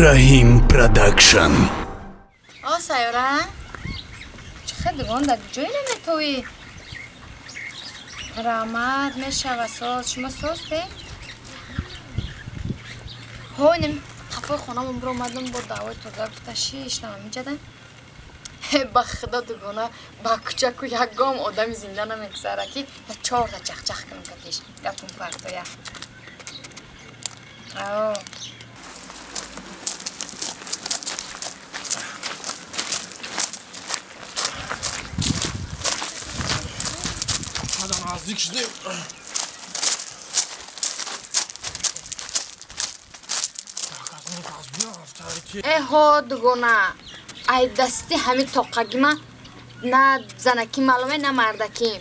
Раҳим Продакшн. О, Сайёра, чӣ хел дугон дар ҷое наметоӣ? Раҳмат, мешава соз. Шумо созте? Ҳо, инам қафои хонамон биромадам бо даъвои тоза гуфта шиштам ҳаминҷада. Ба худо дугона, ба кӯчаку ягон одами зинда намегузара ки я чорта чахчах кунам катиш гапум партоя. Ао. Наздик шудем. Эҳо дугона, ай дасти ҳамин тоқагима на занакӣ маълуме, на мардакӣ.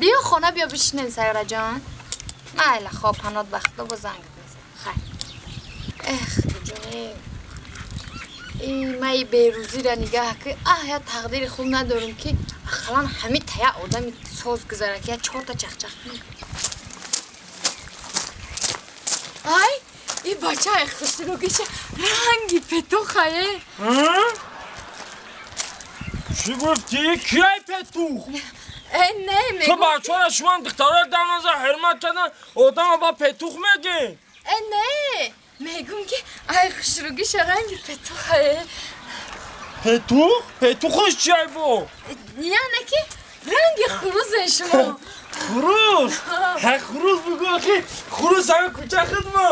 Биё хона, биё бишинем, Сайёраҷон. Майла, хоб ҳанот ба худо бо занг мезанам. Хай. Эх, ҷоне. Май берӯзиро нигаҳ ки аҳ, я тақдири хуб надорам ки ақаллан ҳамин тая одами соз гузара ки я чорта чахчах кунам. Ай, и бачаи хушрӯгиша ранги петухае. Чӣ гуфтӣ? Кияй петух? Э, не, мегӯм. Ту бачаҳоро шумоам духтароро дар назар ҳурмат кардан, одамро ба петух мегӣ? Э, не, мегӯм ки ай хушрӯгиша ранги петухае. Петух? Петухаш чиай бо? Яъне ки ранги хурузе шумо. Хурус? Ҳа, хурус бугӯ, ахи хурус ҳамин кӯча хидмо.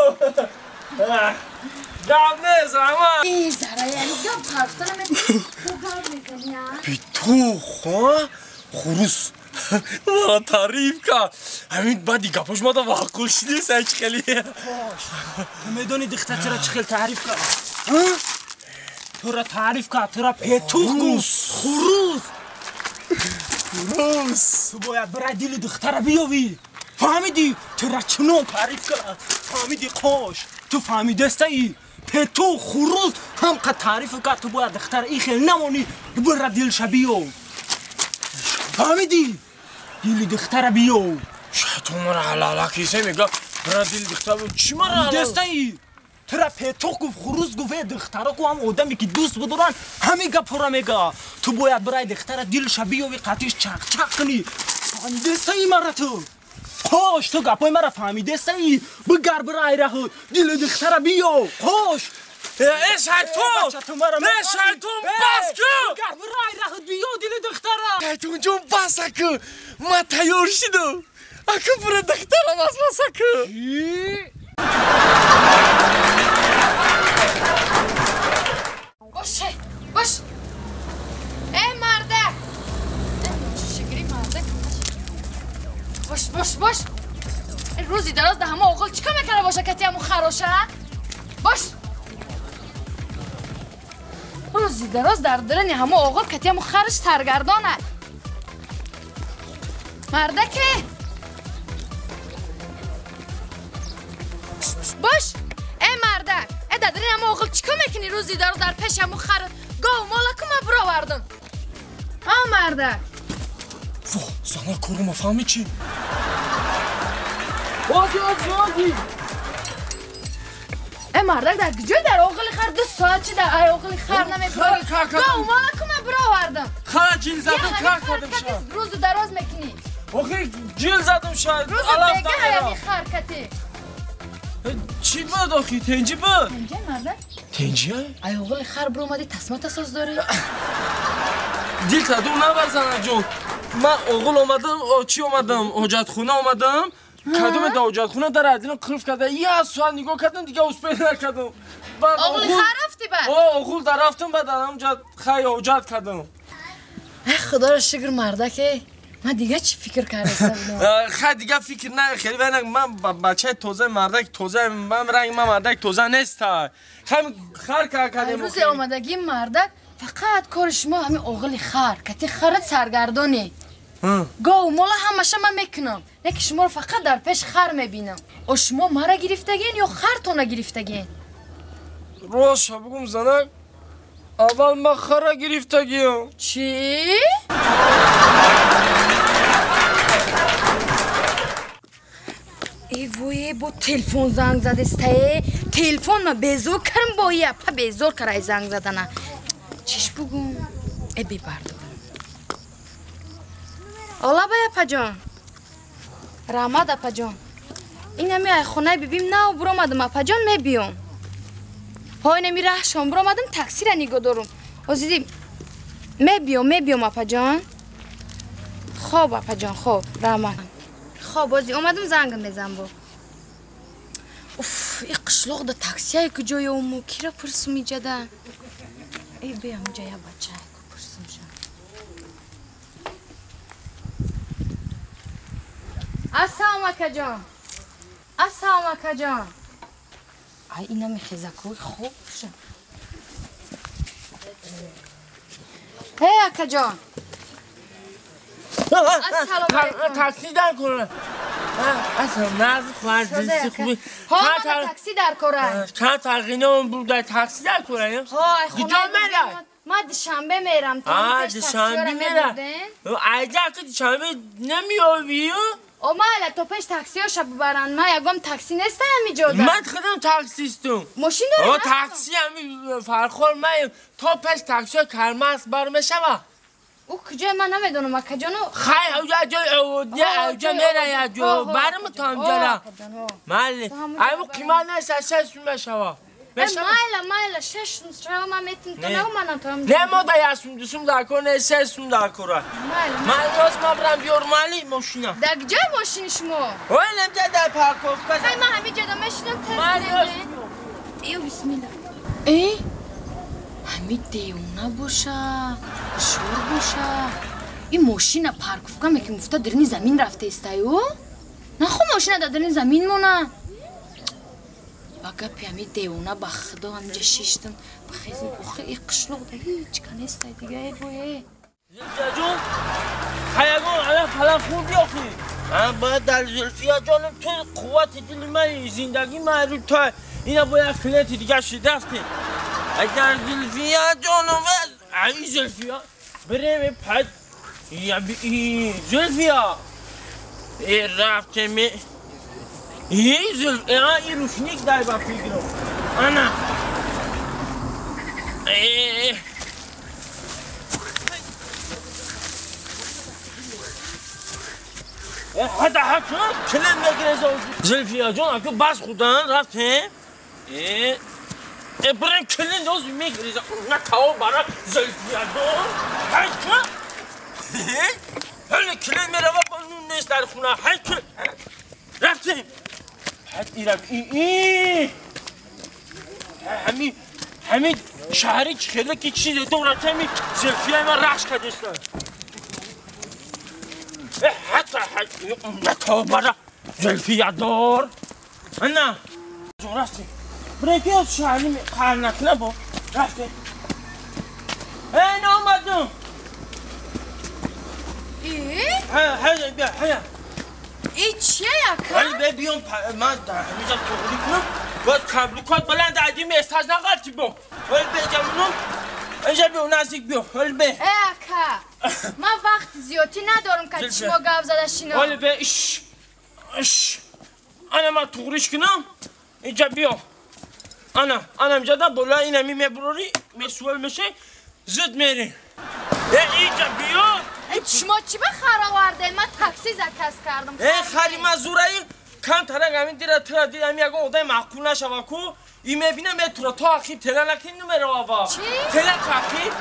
Гап нест, раҳмат. Э, Зара, яъне гап ҳарфта наметавонӣ, ту гап мезанӣ, а? Петух, ҳа? Хурус. Мара таъриф кард. Ҳамин баъди гапош мада маъқул шудист, ай чӣ хеле. Ту медонӣ духтар чаро чӣ хел таъриф кард? Тура таъриф кард, тура петух гуфт, хурус. Хурус. Ту бояд бирай дили духтара биёвӣ. Фаҳмидӣ? Тура чунон таъриф кард. Фаҳмидӣ, қош? Ту фаҳмидастаӣ? Петух, хурус ҳам қад таъриф кард, ту бояд духтара ин хел намонӣ, бира дилша биёв. Фаҳмидӣ? Дили духтара биёв. Шайтон мара ҳалала кисе мега, бира дили духтара биёв. Чӣ мара ҳалала? Фаҳмидастаӣ? Тура петух гуфт, хурус гуфт, э духтаро ку ҳам одаме ки дӯст бидоранд, ҳамин гапҳоро мега. Ту бояд бирай духтара дилша биёвӣ, қатиш чақчақ кунӣ. Фаҳмидастаӣ мара ту? Қош, ту гапҳои мара фаҳмидастаӣ? Бигар бирай раҳу, дили духтара биёв. Қош! Э, шайтон! Э, шайтон, бас кун! Бигар бирай раҳу, биё дили духтара! Шайтонҷон, бас аку! Ман тайёр шудам. Аку бира духтара васваса кун. Бош, бош. Э, мардак! Э, шигири мардак. Бош, бош, бош. Рӯзи дароз да ҳама оғил чӣ кор мекарда боша кати ҳамун хароша? Бош. Рӯзи дароз дар дарани ҳама оғил кати ҳамун хараш саргардонад. Мардаке! Бош! Э, мардак! Э, дар дарани ҳама оғил чӣ кор мекунӣ рӯзи дароз дар пеши ҳамун хар гов молаку ма бировардам? А, мардак! Во, зана корума фаҳмӣ чӣ? Ози, ози, ози! Э, мардак, дар куҷой дар оғили хар 2 соат чи дар ай оғили хар намебарӣ? Гов молаку ма бировардам. Хара ҷил задам, кар кардам ша. Рӯзу дароз мекунӣ. Охи, ҷил задам ша. Рӯзу бега ҳаями хар кати. Чӣ буд охи? Тенҷи буд? Тенҷи, мардак? Тенҷи? Ай оғили хар биромадӣ, тасмата соз дорӣ? Дил тадум набар, занаҷон. Ман оғил омадам, чӣ омадам? Ҳоҷатхона омадам. Кадоме дар ҳоҷатхона дар адилам қилф карда. Як соат нигоҳ кардам, дига успел накардам. Оғили хар рафтӣ баъд? О, оғил дар рафтам, баъд дар ҳамонҷа хай ҳоҷат кардам. Эх, худоро шукр, мардаке. Ман дига чӣ фикр кардаста будам? Хай дига фикр на, хеле вайна ман бачаи тоза, мардак тоза, ман ранг ман мардак тоза нест. Хай хар кардем. Рӯзи омадагии мардак фақат кори шумо ҳамин оғили хар, кати харат саргардонӣ. Гов мола ҳамаша ман мекунам, не ки шуморо фақат дар пеш хар мебинам. О, шумо мара гирифтагин ё хартона гирифтагин? Рост бугум, занак, аввал ман хара гирифтагиям. Чӣ? Эй вой, бо телефон занг задестае. Телефон ма безор карм бо япа безор карай занг задана. Чиш бугум? Э бибардорам. Ола ба апаҷон. Раҳмат апаҷон. Инами ай хонаи бибим нав буромадам апаҷон мебиём. Ҳо инами раҳшон буромадам таксира нигоҳ дорум. Озиди мебиём апаҷон. Хоб апаҷон, хоб, раҳмат. Хоб, ози омадам зангам мезанам бо. Уф, и қишлоқда таксияи куҷо ёму кира пурсум иҷада. Эй биям ҷа я бача ку пурсум ша. Ассалом акаҷон. Ассалом акаҷон. Ай инами хезакои хоб ша. Эй акаҷон. Ассалом алейкум. Такси дар кора. Ассалом наз хварди хуби. Ҳо такси дар кора. Чанд тағйином буд такси дар кора? Ҳо ай хона. Ма душанбе мерам. Душанбе мерам. Айҷа ки душанбе намеёбӣ? О майла то пеш таксиёша бибаранд. Ма ягон такси нестаям иҷода. Ман худам таксистум. Мошин дорӣ? О такси ами фархор ман то пеш таксиё кармас бар мешава. Ӯ куҷое ман намедонам акаҷону. Хай ҳаҷа ҷой оводия ҳаҷа мерая ҷо барм тамҷара. Майли ай бу қимат нест 6 сум мешава. Майла майла 6 сум шава ман метим то нагу манам то. Не мо да 1 сум 2 сум дар кор не 6 сум дар кора. Майла. Ман рост ма брам биёр майли мошина. Дар куҷои мошини шумо? Ой немҷа дар парковка. Хай ман ҳамин ҷода мешинам тез. Майли. Ё бисмилла. Э? Ҳамин девона боша, ҳушёр боша. Ин мошина парковка мекунем гуфта дарини замин рафта истаю? Нахо мошина дар дарини замин мона. Ба гапи ҳамин девона ба худо ҳаминҷа шиштам, ба хезм охи и қишлоқ да ҳеҷ ка нестай дига э вой э. Зулфияҷон, хаягон ала фалан хурди охи. Ман бояд дар Зулфияҷонам ту қуввати дили ман зиндагӣ ман рӯ та ина бояд клиенти дига шид рафтем. Агар Зулфия ҷонам ай Зулфия بریم پد یا بی Зулфия ای رفتیم ای زلفیا ای روشنیک دای با فیگرو انا ای حتی حتی کلم میگیره زلفیا جان اگه بس خودن رفتیم ای بریم کلین دوز میگریزم نه تاو برا زلفیا جان هیچ هل کلین میره و نون نیست در خونه هیچ رفتیم حد ایرم ای همین شهری خیلی که چیزه دورا کمی زلفیا من رخش کردستن حتی نه تاو برا زلفیا دار نه رفتیم برای از شهری قهر نکنه با رفته ای نامدم ای؟ هیا بیا هیا ای چیه یکا؟ ولی بیام من در همیجا تغری کنم باید کبلوکات بلند عدیم استاج نقلتی با ولی بجمونم اینجا بیا نزدیک بیا ولی به ای اکا من وقت زیادی ندارم که شما گاو زده شینم ولی به اش اش انا من تغریش کنم اینجا بیا انا اینجا دا بالا اینمی میبروری مسئول میشه زود میری اینجا بیا شما چی به خر آورده؟ من تاکسی زکس کردم ای خری من زورایی کم ترک همین دیره ترا دیدم یکم آدم معقول نشوه کو این میبینم ترا تا اخیر تله نکن نمیره آوا چی؟ تله اخیر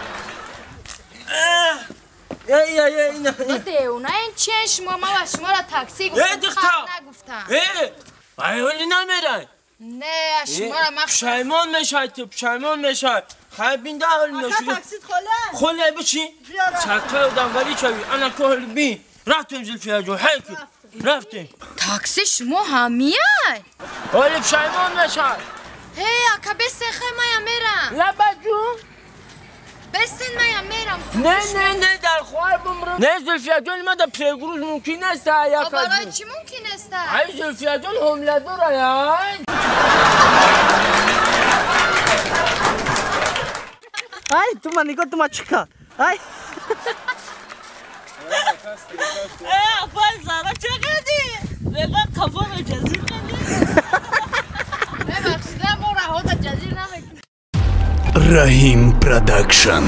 ای ای ای نه دیوونه این چیه شما من و شما را تاکسی گفتم خر نگفتم ای ای ولی نمیره نه شما را من پشیمان میشای تو پشیمان میشای خیلی بینده حال نشده آقا تاکسیت خوله خوله بچی چرکه آدم ولی چوی انا کهل بی رفتیم زلفیه جو حیکی رفتیم تاکسی شما همیه ولی پشیمان میشای هی اکا بسین خیلی مایم میرم لبا جون بسین مایم میرم نه نه نه در خوار بمرم نه زلفیه جون ما در پرگروز ممکن است برای چی ممکن است ای زلفیه جون حمله داره ای تو من نگاه تو ما چیکار ای ای اپای زارا چه کردی؟ Мега қафоро ҷазир кардӣ? Бебахшида, мо раҳода ҷазир намекунем. Раҳим Продакшн.